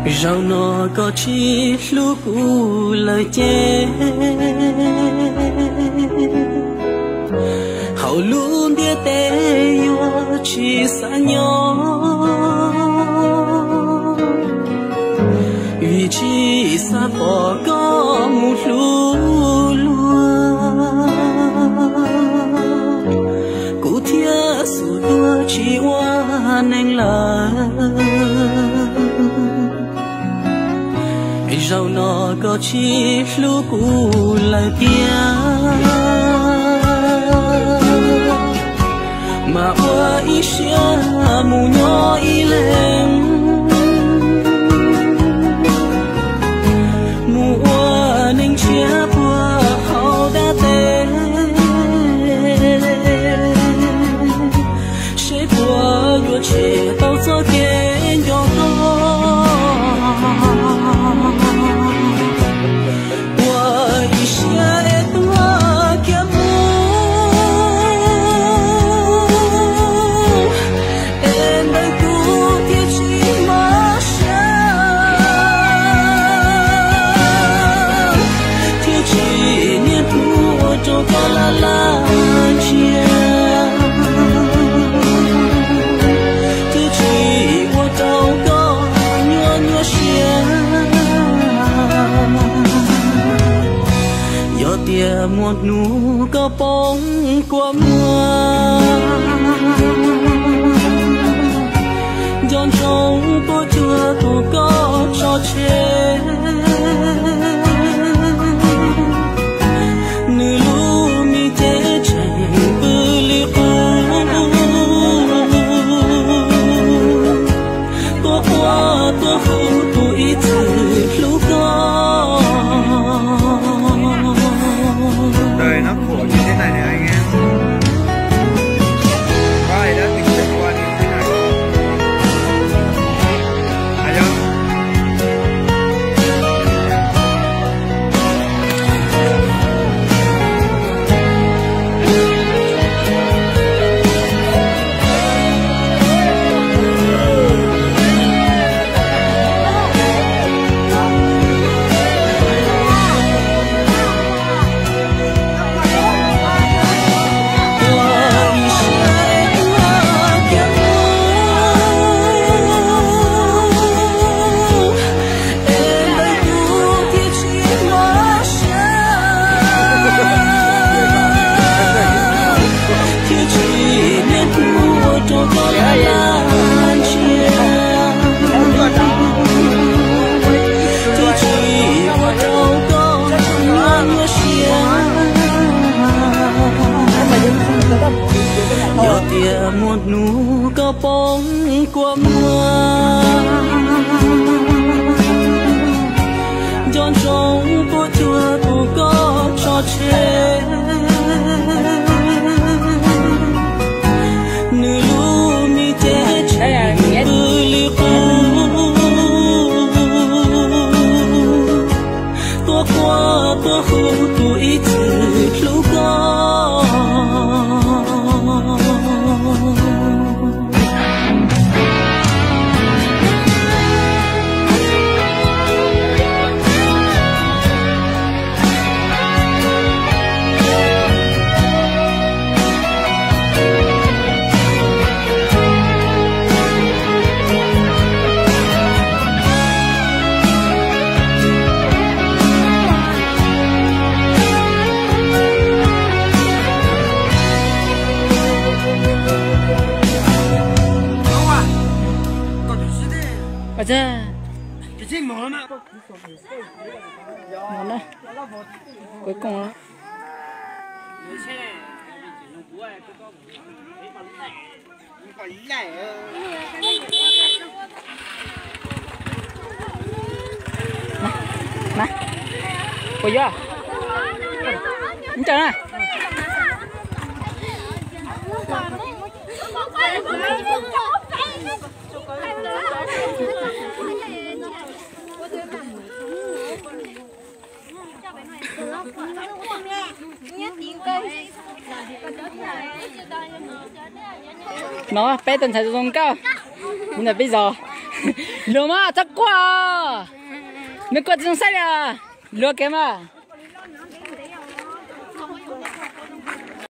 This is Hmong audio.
Zaum no koj tsis hlub kuv lawm ces, hauv lub ntiaj teb yuav tsis xav nyob, vim tsis xav pom koj mus hlub luag, kuv thiaj xub tuag tsis ua neeg lawm. Zaum no koj tsis hlub kuv lawm tiag, mas ua ib siab mus nyob ib leeg, mus ua neeg tshiab puag hauv dab teb, seb puas yuav tshem tau txoj kev nco koj. Ua ib siab es tuag kiag mus, es ntawm kuv thiaj tsis mob siab, thiaj tsis niaj hnub ua rau koj laj laj ntsia, thiaj tsis ua rau koj nyuaj nyuaj siab. Yog tias muaj hnub koj poob kua muag, nco ntsoov puas cuag tus koj tso tseg, nws lub me cev tseem pw li qub, tuaj quaj tuaj hu kuv ib txwm hlub koj. Thiaj tsis niaj hnub ua rau koj laj laj ntsia, thiaj tsis ua rau koj nyuaj nyuaj siab. Yog tias muaj hnub koj poob kua muag, nco ntsoov puas cuag tus koj tso tseg, nws lub me cev tseem pw li qub, tuaj quaj tuaj hu kuv ib txwm hlub koj. Ua tsaug. Mus na. Cuối cùng. Na, na. Ua yuav. Ntawm na. No peb tus ntxhais zoo nkauj, mus ntawm peb zos. Luag mas txhob quaj. Nws quaj tsis zoo saib li. Luag kiag mas.